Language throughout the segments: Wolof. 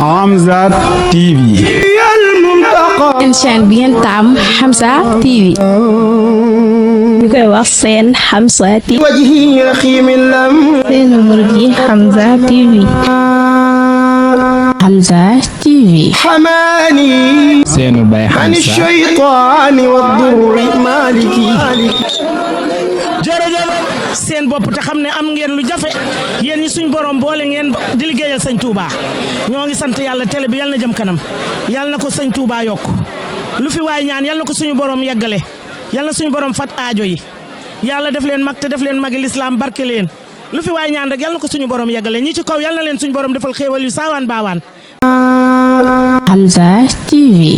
Hamza TV. seen chaîne bi ngeen taam Hamza TV. ñu koy wax seen Hamza TV. seen murid yi Hamza TV. Hamza TV. seenu bay Hamza. jërëjëf seen bopp te xam ne am ngeen lu jafe yéen ñi suñ borom boole ngeen di liggéeyal sëñ Touba ñoo ngi sant yàlla télé bi yal na jëm kanam yal na ko sëñ Touba yokk lu fi waay ñaan yal na ko suñu borom yeggale yal na suñu borom fat aajo yi yàlla def leen mag te def leen magi lislaam barke leen lu fi waay ñaan rek yal na ko suñu borom yeggale ñi ci kaw yal na leen suñu borom defal xéewal yu saawaan baawaan. Hamza TV.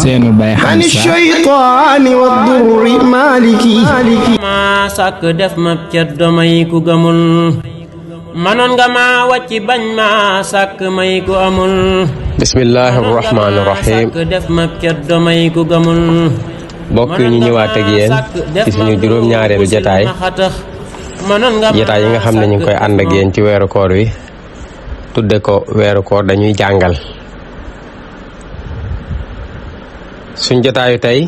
seenu bay Hamza. ma sàkk def ma ceddo may ku gëmul manoon nga ma wàcci bañ ma sàkk may ku amul bismillahir rahmanir rahim sàkk def ma ceddo may ku gëmul bokk ñu ñëwaat ak yéen ci suñu juróom-ñaareelu jotaay yi nga xam ne ñu ngi koy ànd ak yéen ci weeru koor wi tudde ko weeru koor dañuy jàngal suñ jotaayu tey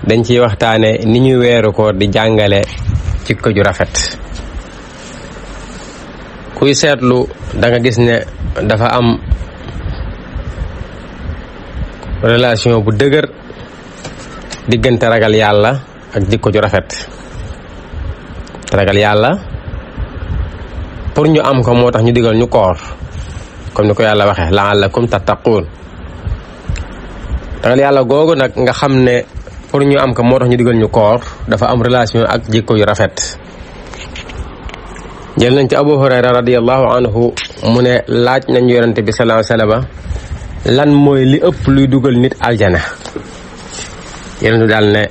dañ ciy waxtaane ni ñuy weeru koor di jàngale jikko ju rafet kuy seetlu da nga gis ne dafa am relation bu dëgër diggante ragal yàlla ak jikko ju rafet ragal yàlla pour ñu am ko moo tax ñu digal ñu koor comme ni ko yàlla waxee la'allakum tattaquun ragal yàlla googu nag nga xam ne pour ñu am ko moo tax ñu digal ñu koor dafa am relation ak jikko yu rafet jël nañ ci Abu Hurayra radiyallahu anhu mu ne laaj nañ yonente bi sallallahu alayhi wasallam lan mooy li ëpp luy dugal nit aljana yonentu daal ne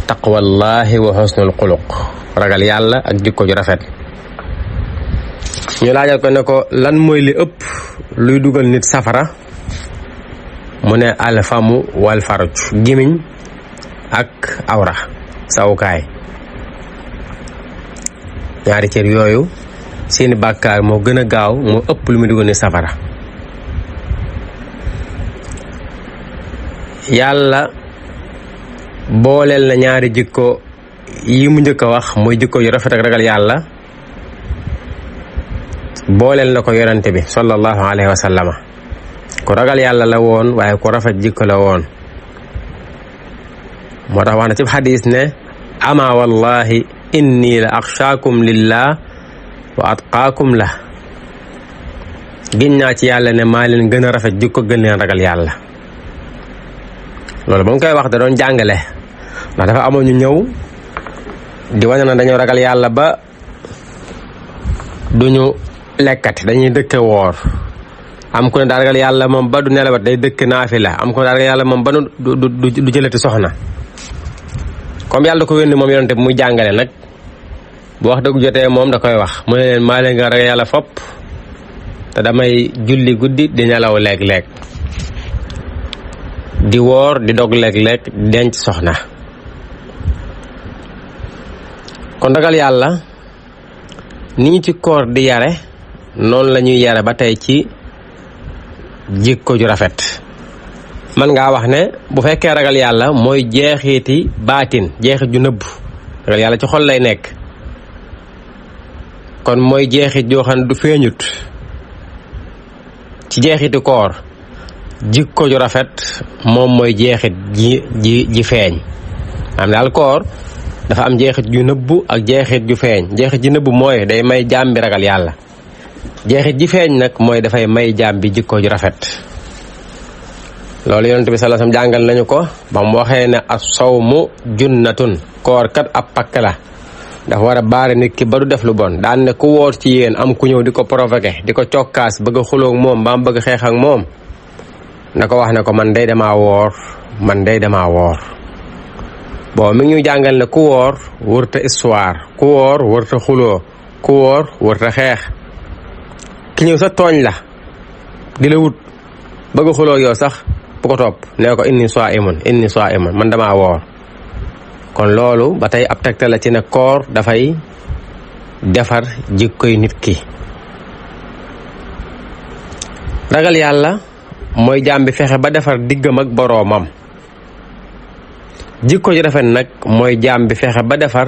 taqwallahi wa husnul xuluq ragal yàlla ak jikko ju rafet ñu laajal ko ne ko lan mooy li ëpp luy dugal nit safara mu ne alfamu wal faruj gimiñ ak awra sawukaay ñaari cër yooyu seeni bàkkaar moo gën a gaaw moo ëpp lu muy dugal nit safara yàlla booleel na ñaari jikko yi mu njëkk a wax mooy jikko yu rafet ak ragal yàlla booleel na ko yonante bi sallallahu alayhi wa sallama ku ragal yàlla la woon waaye ku rafet jikko la woon moo tax wax na ci xadis ne ama wallahi inni la axshaakum lillah wa atqaakum la giñ naa ci yàlla ne maa leen gën a rafet jikko gën leen ragal yàlla loolu ba mu koy wax da doon jàngale ndax dafa amoon ñu ñëw di wane na dañoo ragal yàlla ba duñu lekkati dañuy dëkke woor am ku ne daa ragal yàlla moom ba du nelawat day dëkk naafila am ku ne daa ragal yàlla moom ba du jëlati soxna comme yàlla da ko yónni moom yonente bi muy jàngale nag bu wax dëgg jotee moom da koy wax mu ne leen maa leen nga ragal yàlla fopp te damay julli guddi di nelaw léeg-léeg di woor di dog léeg-léeg di denc soxna kon ragal yàlla ni ñu ci koor di yare noonu la ñuy yare ba tey ci jikko ju rafet man ngaa wax ne bu fekkee ragal yàlla mooy jeexiti baatin jeexit ju nëbb ragal yàlla ci xol lay nekk kon mooy jeexit joo xam ne du feeñut ci jeexiti koor jikko ju rafet moom mooy jeexit ji feeñ am daal koor dafa am jeexit ju nëbbu ak jeexit ju feeñ jeexit ji nëbbu mooy day may jaam bi ragal yàlla jeexit ji feeñ nag mooy dafay may jaam bi jikko ju rafet loolu yonent bi sallallahu alayhi wasallam jàngal nañu ko ba mu waxee ne as-sawmu junnatun koor kat ab pakk la dafa war a baare nit ki ba du def lu bon daan ne ku woor ci yéen am ku ñëw di ko provoquer di ko cokkaas bëgg a xuloo ak moom ba mu bëgg xeex ak moom na ko wax ne ko man day damaa woor bon mi ngi ñu jàngal ne ku woor wërta histoire ku woor wërta xuloo ku woor wërta xeex ki ñëw sa tooñ la di la wut bëgg xuloo yow sax bu ko topp nee ko inni sa'imun man damaa woor kon loolu ba tey ab tegtal la ci ne koor dafay defar jikkoy nit ki ragal yàlla mooy jaam bi fexe ba defar diggam ak boroomam. jikko ju rafet nag mooy jaam bi fexe ba defar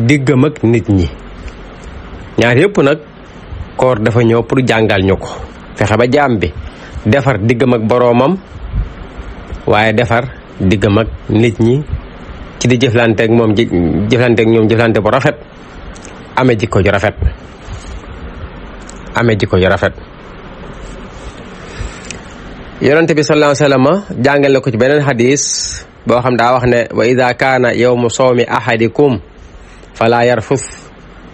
diggam ak nit ñi. ñaar yëpp nag koor dafa ñëw pour jàngal ñu ko fexe ba jaam bi defar diggam ak boroomam waaye defar diggam ak nit ñi ci di jëflanteeg moom jëflanteeg ñoom jëflante bu rafet amee jikko ju rafet yonente bi sallallahu alayhi wa sallam jàngal na ko ci beneen xadis boo xam daa wax ne wa ida kaana yawmu sawmi ahadikum fala yarfus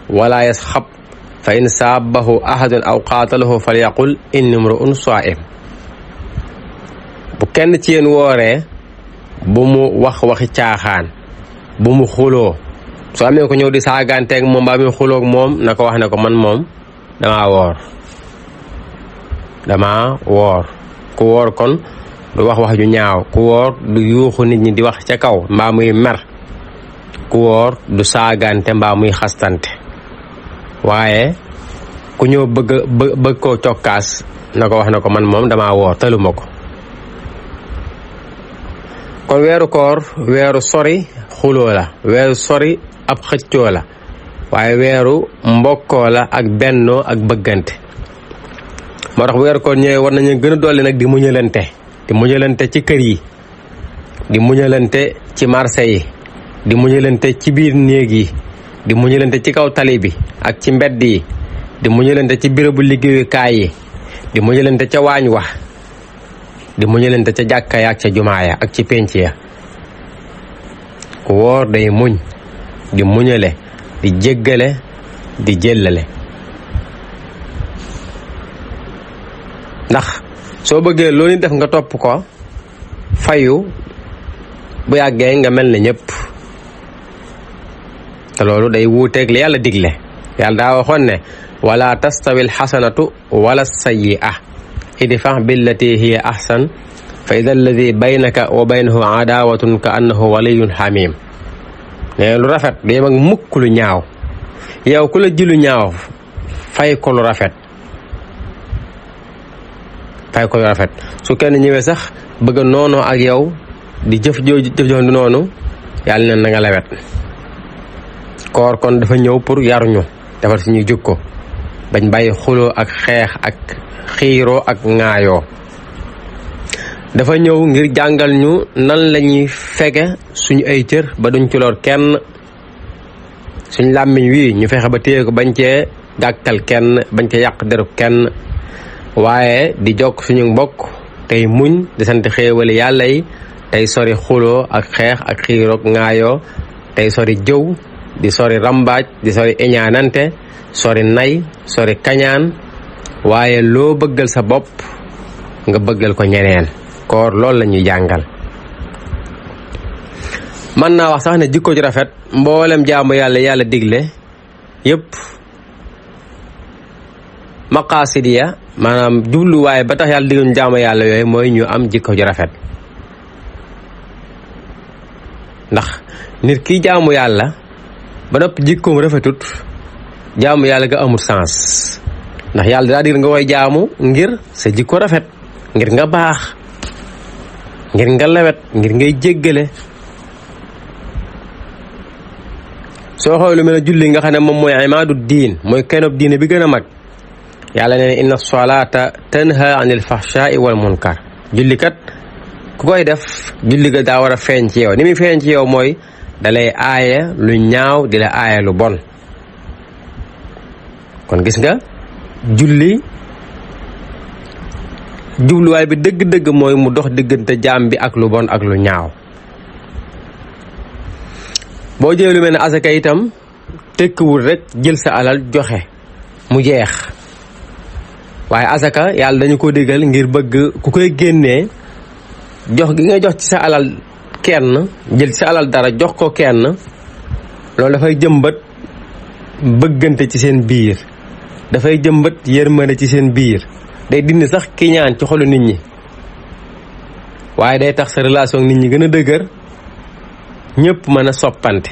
wala yasxab fa in saabahu ahadun aw qaatalahu falyaqul inni mru'un saa'im. bu kenn ci yéen wooree bu mu wax waxi caaxaan bu mu xuloo soo amee ko ñëw di saagaanteeg moom mbaa muy xuloog moom na ko wax ne ko man moom damaa woor ku woor kon du wax wax ju ñaaw ku woor du yuuxu nit ñi di wax ca kaw mbaa muy mer ku woor du saagante mbaa muy xastante waaye ku ñëw bëgg koo cokkaas na ko wax ne ko man moom damaa woor taluma ko. kon weeru koor weeru sori xuloo la weeru sori ab xëccoo la waaye weeru mbokkoo la ak bennoo ak bëggante. moo tax weeru koor ñëwee war nañu gën a dolli nag di muñalante ci kër yi di muñalante ci marché yi di muñalante ci biir néeg yi di muñalante ci kaw tali bi ak ci mbedd yi di muñalante ci bérébu liggéeyukaay yi di muñalante ca waañ wa di muñalante ca jàkka ya ak ca jumaa ya ak ci pénc ya. ku woor day muñ di muñale di jéggale di jëllale. ndax soo bëggee loolu def nga topp ko fayu bu yàggee nga mel ne ñëpp te loolu day wuuteeg li yàlla digle. yàlla daa waxoon ne wala tastawi alxasanatu wala sayyi'a idfa billati hiya ahsan fa ida alladi baynaka wa baynahu adawatun ka annahu waliyun xamim. ne lu rafet day mag mukk lu ñaaw yow ku la ji lu ñaaw fay ko lu rafet su kenn ñëwee sax bëgg a noonoo ak yow di jëf joon du noonu yàlla na nga lewet. koor kon dafa ñëw pour yaruñu defar suñuy jukko bañ bàyyi xuloo ak xeex ak xiiroo ak ŋaayoo. dafa ñëw ngir jàngal ñu nan lañuy fege suñu ay cër ba duñ ci lor kenn. suñ làmmiñ wi ñu fexe ba téye ko bañ cee gàkkal kenn bañ cee yàq deru kenn waaye di jokk suñu mbokk tey muñ di sant xéewali yàlla yi tey sori xuloo ak xeex ak xiiroo ak ŋaayoo tey sori jëw di sori rambaaj di sori iñaanante sori nay sori kañaan waaye loo bëggal sa bopp nga bëggal ko ñeneen. koor loolu la ñuy jàngal. mën naa wax sax ne jikko ju rafet mboolem jaamu yàlla digle yépp maqaasidiya maanaam jubluwaay ba tax yàlla digluñ jaamu yàlla yooyu mooy ñu am jikko ju rafet. ndax nit ki jaamu yàlla ba noppi jikkoom rafetut jaamu yàlla ga amul sens. ndax yàlla daa dig nga koy jaamu ngir sa jikko rafet ngir nga baax ngir nga lewet ngir ngay jéggale. soo xoolee lu mel ne julli nga xam ne moom mooy imaadu diin mooy kenob diine bi gën a mag yàlla nee na inna salaata tanha anil fahshaai wal munkar. julli kat ku koy def julli ga daa war a feeñ ci yow ni muy feeñ ci yow mooy dalay aaye lu ñaaw di la aaye lu bon. kon gis nga julli jubluwaay bi dëgg-dëgg mooy mu dox diggante jaam bi ak lu bon ak lu ñaaw. boo jëlee lu mel ne asaka itam tekkiwul rek jël sa alal joxe mu jeex waaye asaka yàlla dañu ko digal ngir bëgg ku koy génnee jox gi nga jox ci sa alal kenn jël ci sa alal dara jox ko kenn loolu dafay jëmbat bëggante ci seen biir dafay jëmbat yërmande ci seen biir day dindi sax kiñaan ci xolu nit ñi waaye day tax sa relation nit ñi gën a dëgër ñëpp mën a soppante.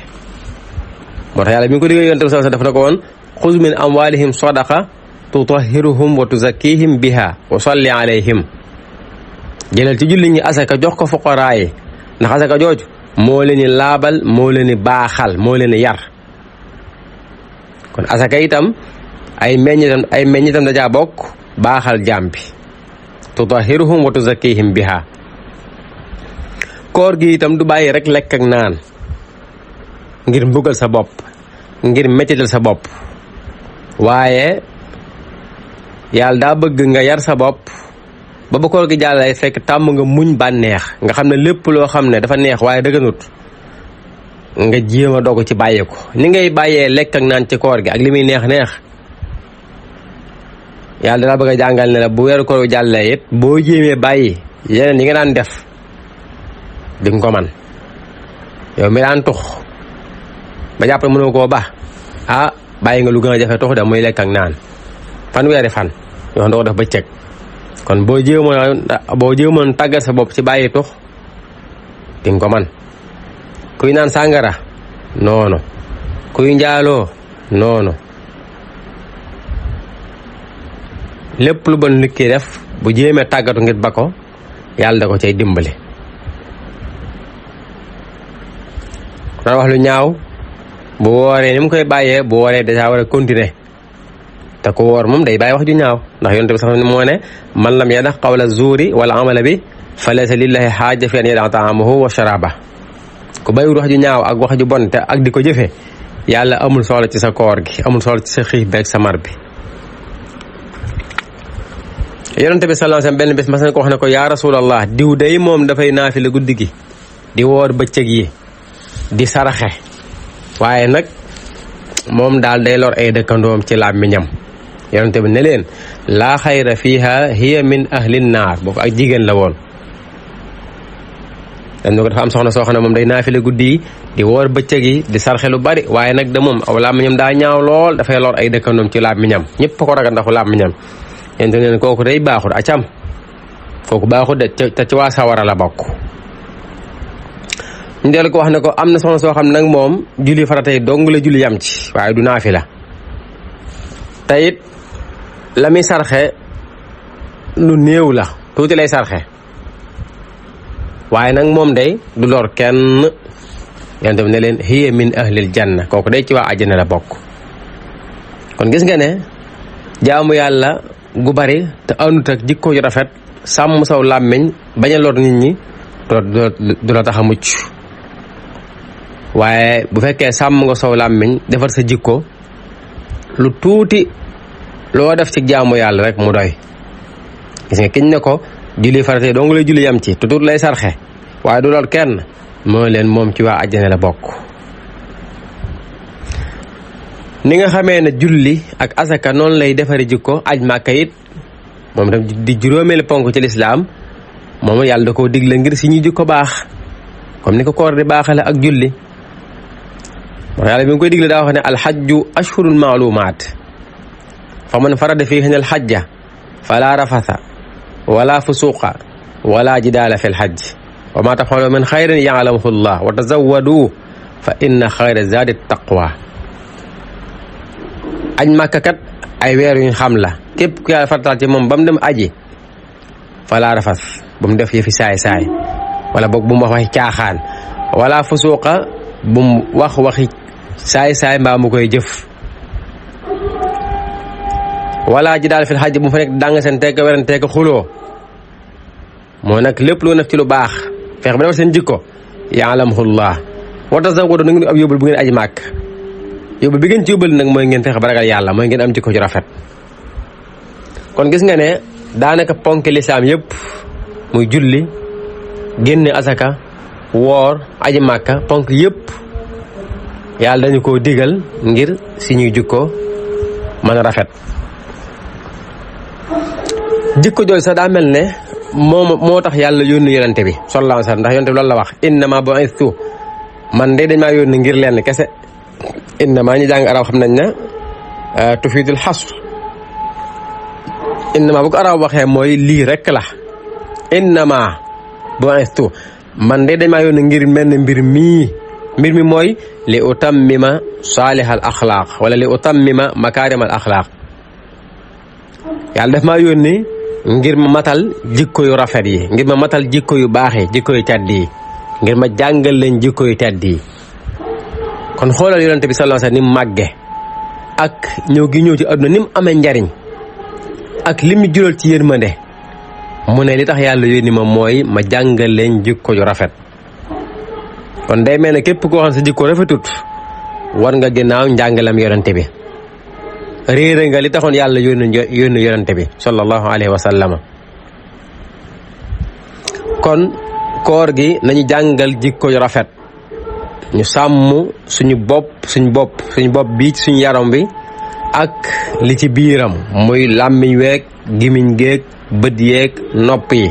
moo tax yàlla bi nga ko diggee yonent bi sallallahu alayhi wasallam dafa na ko woon xuz min amwalihim sadaqa tutahhiruhum wa tuzakkihim biha wa salli alayhim jëlal ci julli ñi asaka jox ko fuqaraa yi ndax asaka jooju moo leen di laabal moo leen di baaxal moo leen di yar kon asaka itam ay meññitam dajaa bokk baaxal jaam bi tutahhiruhum wa tuzakkihim biha koor gi itam du bàyyi rek lekk ak naan ngir mbugal sa bopp ngir mettital sa bopp waaye yàlla daa bëgg nga yar sa bopp ba ba koor gi jàllay fekk tàmm nga muñ bànneex nga xam ne lépp loo xam ne dafa neex waaye dëgganut nga jéem a dogu ci bàyyi ko ni ngay bàyyee lekk ak naan ci koor gi ak li muy neex yàlla dana bëgg a jàngal ne la bu weeru koor jàllee it boo jéemee bàyyi yeneen yi nga daan def di nga ko man yow mi daan tux ba jàpp ne mënoo koo ba bàyyi nga lu gën a jafe tux de muy lekk ak naan fanweeri fan yoo xam ne doo def bëccëg kon boo jéemoon tàggat sa bopp ci bàyyi tux di nga ko man kuy naan sàngara noonu kuy njaaloo noonu lépp lu bon nit ki def bu jéemee tàggatu ngir ba ko yàlla da ko cay dimbali daan wax lu ñaaw bu wooree ni mu koy bàyyee bu wooree dèjà war a continuer te ku woor moom day bàyyi wax ju ñaaw ndax yonent bi sax moo ne man lam yadax qawla zuuri wala amala bi fa laysa lillahi xaaja fi an yadax taamahu wa sharaba ku bàyyiwul wax ju ñaaw ak wax ju bon te ak di ko jëfe yàlla amul soxla ci sa koor gi amul soxla ci sa xiif bi ak sa mar bi yonent bi sallallahu alayhi wasallam benn bés mas na ko wax ne ko yaa rasulallah diw day moom dafay naafila guddi gi di woor bëccëg yi di saraxe waaye nag moom daal day lor ay dëkkandoom ci làmmiñam yonent bi ne leen laa xayra fiha hiya min ahlin naar boobu ak jigéen la woon dañ ko dafa am soxna soo xam ne moom day naafila guddi yi di woor bëccëg yi di sarxe lu bari waaye nag de moom aw làmmiñam daa ñaaw lool dafay lor ay dëkkandoom ci làmmiñam ñëpp ko ragal ndaxu làmmiñam yonent bi ne kooku day baaxut acam kooku baaxut de te ci waa sawara la bokk ñu dellu ko wax ne ko am na soxna soo xam nag moom julli faratay dong la julli yam ci waaye du naafila te it la muy sarxe lu néew la tuuti lay sarxe waaye nag moom day du lor kenn yonent bi ne leen hiya min ahlil janna kooku day ci waa àjjana la bokk kon gis nga ne jaamu yàlla gu bari te àndut ak jikko ju rafet sàmm saw làmmiñ bañ a lor nit ñi du la tax a mucc waaye bu fekkee sàmm nga saw làmmiñ defar sa jikko lu tuuti loo def ci jaamu yàlla rek mu doy gis nga kiñ ne ko julli farate dong lay julli yam ci te tuut lay sarxe waaye du lor kenn moo leen moom ci waa àjjana la bokk ni nga xamee ne julli ak asaka noonu lay defari jikko aj Màkka it moom tam di juróomeelu ponk ci lislaam moom yàlla da koo digle ngir si ñuy jikko baax comme ni ko koor di baaxale ak julli moo yàlla bi nga koy digle daa wax ne alxajju ashhurul maalumaat fa man farada fiihinna alxajja fala rafasa wala fusuqa wala jidaala fi lxajj wa ma taf'alu min xayrin ya'lamuhu llah wa tazawwadu fa inna xayra zaadi taqwa aj Màkka kat ay weer yuñ xam la képp ku yàlla farataal ci moom ba mu dem aji fala rafas bu mu def yëfi saay-saay wala boog bu mu wax waxi caaxaan wala fusuqa bu mu wax waxi saay-saay mbaa mu koy jëf wala ji daal fil xaj bu mu fa nekk danga seen teeg weranteeg xuloo moo nag lépp lu def ci lu baax feex ba defar seen jikko ya'lamuhullah wa tazawwadu na ngeen ab yóbbul bu ngeen aji màkk yóbbul bi ngeen ci yóbbal nag mooy ngeen feex ba ragal yàlla mooy ngeen am jikko ju rafet kon gis nga ne daanaka ponk lislaam yëpp muy julli génne asaka woor aji màkka ponk yëpp yàlla dañu koo digal ngir si ñuy jikko mën a rafet jikko jooju sax daa mel ne moo tax yàlla yónni yonente bi sallallahu alayhi wasallam ndax yonente bi loolu la wax innama bu'ithtu man de dañ maa yónni ngir lenn kese innama ñu jàng araw xam nañ ne tufidul xasr innama bu ko araw waxee mooy lii rek la innama bu'ithtu man de dañ maa yónni ngir mel ne mbir mi mooy li utammima salihal axlaaq wala li utammima makaarimal axlaaq yàlla daf maa yónni ngir ma matal jikko yu rafet yi, ngir ma matal jikko yu baax yi, jikko yu tedd yi, ngir ma jàngal leen jikko yu tedd yi. kon xoolal yonent bi sallallahu alayhi wasallam ni mu màgge ak ñëw gi ñëw ci àdduna ni mu amee njariñ ak li mu jural ci yërmande. mu ne li tax yàlla yónni ma mooy ma jàngal leen jikko yu rafet. kon day mel ne képp koo xam sa jikko rafetut war nga ginnaaw njàngalam yonent bi, réere nga li taxoon yàlla yónni yonent bi sallallahu alayhi wa sallam. kon koor gi nañu jàngal jikko yu rafet, ñu sàmm suñu bopp bi suñu yaram bi ak li ci biiram muy làmmiñ weeg gimiñ géeg bët yeeg nopp yi,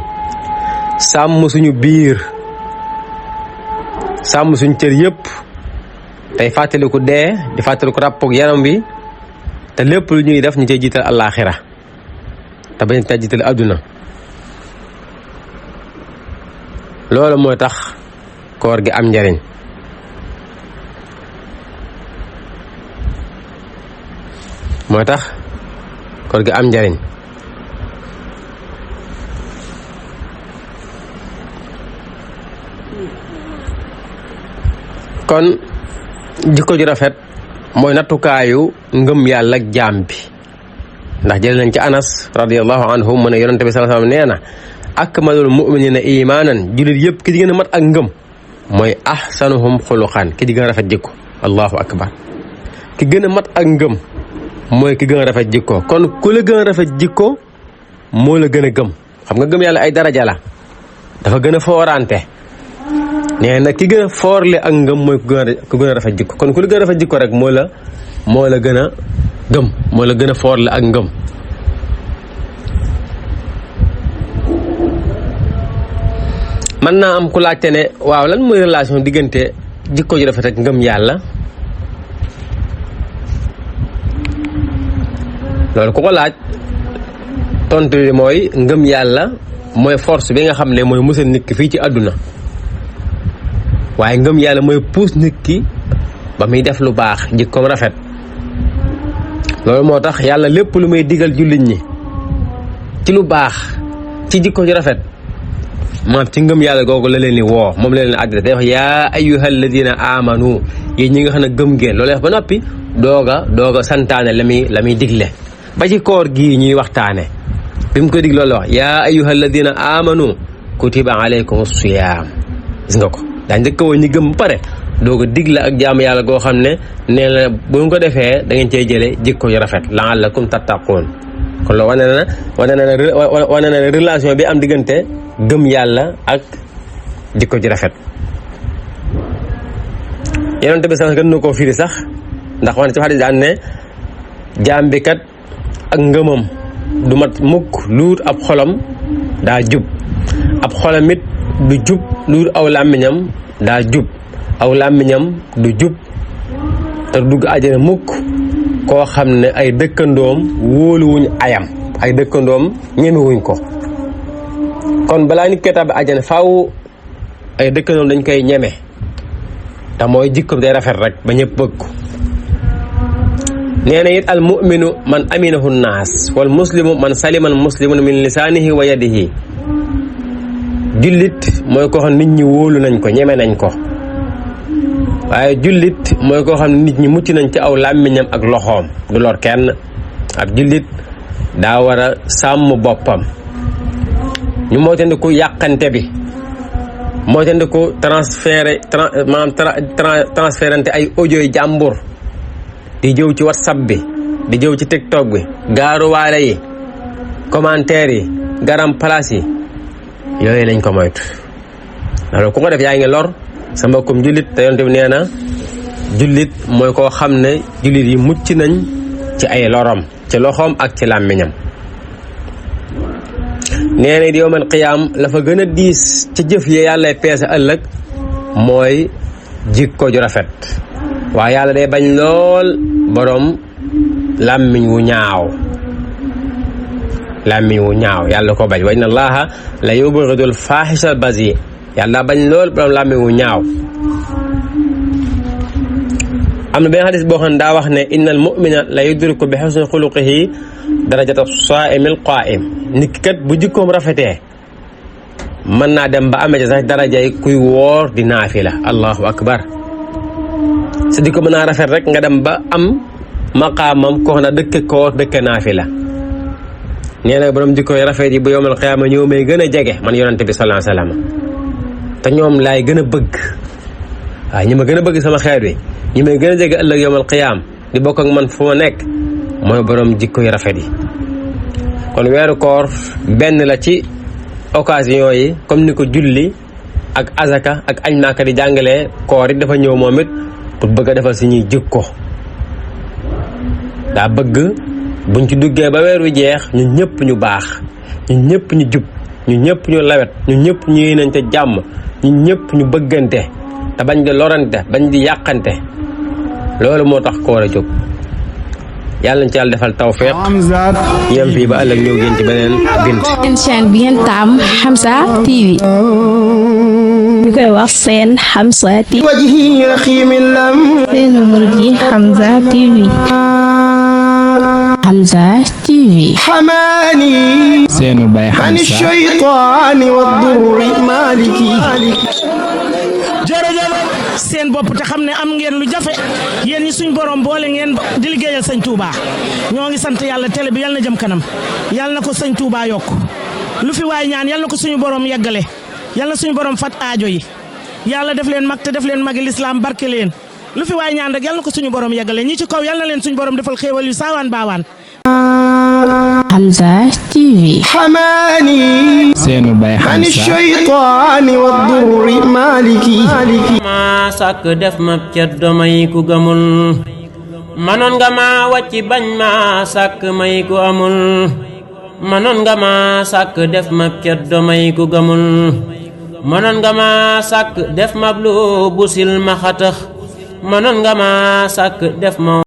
sàmm suñu biir, sàmm suñu cër yëpp, tey fàttaliku dee di fàttaliku ràppook yaram bi, te lépp lu ñuy def ñu cay jiital àllaaxira te bañ cay jiital àdduna. loolu mooy tax koor gi am njariñ. mooy tax koor gi am njariñ. kon jikko ju rafet mooy nattukaayu ngëm yàlla ak jaam bi, ndax jël nañ ci Anas radiyallahu anhu mu ne yonente bi sallallahu alayhi wasallam nee na akmalul mu'minina imaanan, jullit yëpp ki di gën a mat ak ngëm mooy ahsanuhum xuluqan, ki di gën a rafet jikko. allahu akbar. ki gën a mat ak ngëm mooy ki gën a rafet jikko. kon ku la gën a rafet jikko moo la gën a gëm. xam nga gëm yàlla ay daraja la, dafa gën a foorante. nee na ki gën a foorle ak ngëm mooy ku gën a rafet jikko. kon ku la gën a rafet jikko rek moo la gën a gëm, moo la gën a foorle ak ngëm. mën naa am ku laajte ne waaw lan mooy relation diggante jikko ju rafet ak ngëm yàlla. loolu ku ko laaj tontu bi mooy ngëm yàlla mooy force bi nga xam ne mooy musal nit ki fii ci àdduna, waaye ngëm yàlla mooy puus nit ki ba muy def lu baax, jikkoom rafet. loolu moo tax yàlla lépp lu may digal jullit ñi ci lu baax, ci jikko ju rafet, maam ci ngëm yàlla googu la leen di woo, moom la leen adresse. day wax yaa ayyuhal ladina amanu, yéen ñi nga xam ne gëm ngeen. loolu def ba noppi doog a santaane la muy digle. ba ci koor gii ñuy waxtaane bi mu ko dig loolu wax yaa ayyuhal ladina amanu kutiba alaykum as-siyam. gis nga ko daa njëkk a woo ñi gëm ba pare doog a digle ak jaamu yàlla goo xam ne nee na bu ñu ko defee da ngeen cey jële jikko yu rafet la'allakum tattaqun. kon loolu wane na relation bi am diggante gëm yàlla ak jikko ji rafet. yonent bi sax gën na koo firi sax, ndax wane ci xadis daan ne jaam bi kat ak ngëmam du mat mukk luut ab xolam daa jub, ab xolam it du jub luut aw làmmiñam daa jub, aw làmmiñam du jub te dugg àjjana mukk koo xam ne ay dëkkandoom wóoluwuñ ayam, ay dëkkandoom ñemewuñ ko. kon balaa nit koy tàbbi àjjana faaw ay dëkkandoom dañ koy ñeme, te mooy jikkoom day rafet rek ba ñëpp bëgg ko. nee na it al mu'minu man aminahu naas wal muslimu man salima al muslimuna min lisaanihi wa yadihi. jullit mooy koo xam ne nit ñi wóolu nañ ko, ñeme nañ ko. waaye jullit mooy koo xam ne nit ñi mucc nañ ci aw làmmiñam ak loxoom, du lor kenn. ab jullit daa war a sàmm boppam. ñu moytandiku yàqante bi, moytandiku transférante ay audio yi jàmbur, di jëw ci whatsapp bi, di jëw ci tiktok bi, gaaruwaale yi, commentaire yi, garam place yi, yooyu lañ ko moytu. alors ku ko def yaa ngi lor sa mbokkum jullit, te yonent bi nee na jullit mooy koo xam ne jullit yi mucc nañ ci ay lorom, ci loxoom ak ci làmmiñam. nee na yawmal qiyaam la fa gën a diis ci jëf yi yàlla peese ëllëg mooy jikko ju rafet. waaye yàlla day bañ lool borom làmmiñ wu ñaaw, làmmiñ wu ñaaw yàlla ko bañ. wa inna allaha la yubghidul faahisha bazi, yàlla bañ lool borom làmmiñ wu ñaaw. am na benn xadis boo xam ne daa wax ne innal mu'mina la yudriku bi husni xuluqihi darajata saa'imil qaa'im. nit ki kat bu jikkoom rafetee mën naa dem ba amee ci sax darajay kuy woor di naafila. allahu akbar. sa jikko mën naa rafet rek nga dem ba am maqaamam koo xam ne dëkk koor dëkk naafila. nee na borom jikko yi rafet yi bu yawmal qiyaama ñoo may gën a jege man yonante bi sallallahu alayhi wasallam te ñoom laay gën a bëgg. waaw ñi ma gën a bëgg sama xeet wi ñi may gën a jege ëllëg yawmal qiyaam di bokk ak man fu ma nekk mooy borom jikko yu rafet yi. kon weeru koor benn la ci occasion yi comme ni ko julli ak azaka ak añ Makka di jàngalee koor it dafa ñëw moom it pour bëgg a defal suñuy jikko. daa bëgg buñ ci duggee ba weer wi jeex ñun ñëpp ñu baax ñun ñëpp ñu jub ñun ñëpp ñu lawet ñun ñëpp ñu yéenante jàmm ñun ñëpp ñu bëggante te bañ di lorante bañ di yàqante. loolu moo tax koor a jóg. yàlla nañ ci yàlla defal tawfiq yem fii ba ëllëg ñëw génn ci beneen bint. seen chaîne bi ngeen taamu Hamza TV ñu koy wax seen Hamza TV. seen murid yi Hamza TV. Hamza TV. seenu bay Hamza. jërëjëf seen bopp te xam ne am ngeen lu jafe yéen ñi suñ borom boole ngeen di liggéeyal sëñ Touba ñoo ngi sant yàlla télé bi yal na jëm kanam yal na ko sëñ Touba yokk lu fi waay ñaan yal na ko suñu borom yeggale yal na suñu borom fat aajo yi yàlla def leen mag te def leen magi lislaam barke leen lu fi waay ñaan rek yal na ko suñu borom yeggale ñi ci kaw yal na leen suñu borom defal xéewal yu saawaan baawaan. Hamza TV. seenu bay Hamza. ma sàkk def ma ceddo may ku gëmul manoon nga ma wàcc bañ ma sàkk may ku amul manoon nga ma sàkk def ma ceddo may ku gëmul manoon nga ma sàkk def ma lu busil ma xatax manoon nga ma sàkk def ma